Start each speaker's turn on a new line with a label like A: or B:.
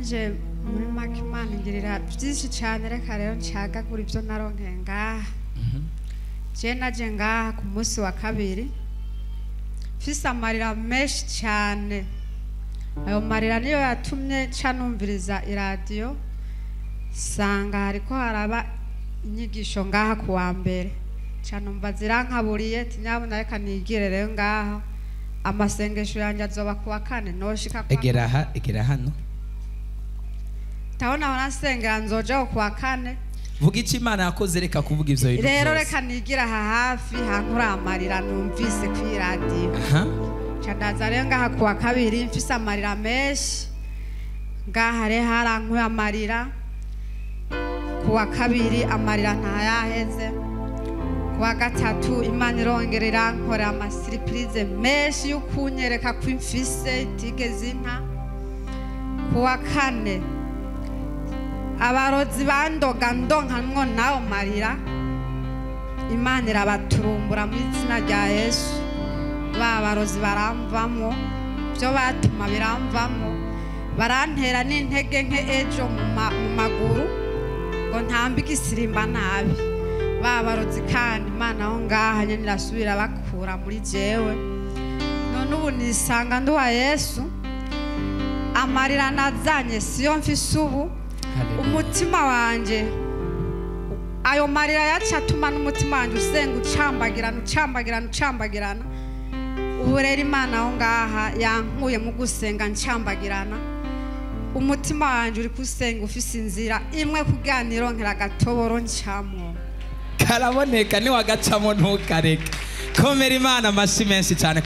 A: Je muri make Imana ingirira byinshi cyane. Reka rero ncagagura ibyo naronkeye ngaha. Je naje ngaha ku munsi wa kabiri mfise amarira menshi cyane. Ayo marira niyo yatumye nca numviriza iradiyo, sanga hariko haraba inyigisho ngaha ku wa mbere, nca numva zirankaburiye ati nyabuna reka nigire rero ngaha, amasengesho yanjye azoba ku wa kane noshika ku wa
B: Egera aha, egera hano.
A: Taho naho nasengera nzojaho ku wa kane.
B: Vuga icyo Imana yakoze, reka kuvuga ivyo bintu
A: rero
B: vyose.
A: Reka nigira aha hafi hankura amarira numvise ku iradiyo. Nca ndaza rero ngaha ku wa kabiri mfise amarira menshi. Ngaha rero harankuye amarira ku wa kabiri, amarira ntayaheze. Ku wa gatatu Imana irongera irankorera ama surprises menshi yo kunyereka ko imfise itigeze inta. Ku wa kane abarozi bandoga ndonkamwo nayo marira, Imana irabaturumbura mu izina rya Yesu. Ba barozi baramvamo, byo batuma biramvamo, barantera n'intege nke ejo mu maguru ngo ntambe igisirimba nabi. Ba barozi kandi Imana aho ngaha nyene irasubira bakura muri jewe. None ubu nisanga nduwa Yesu. Amarira nazanye siyo mfise ubu.
B: Haleluya.
A: Umutima wanje, ayo marira yaca atuma n'umutima wanje usenga ucambagirana, ucambagirana, ucambagirana. Ubu rero Imana aho ngaha yankuye mu gusenga ncambagirana. Umutima wanje uri kusenga ufise inzira imwe kugira nironkera agatoboro ncamwo.
B: Karaboneka, niwagacamo ntukareke. Komera Imana amashyi menshi cyane.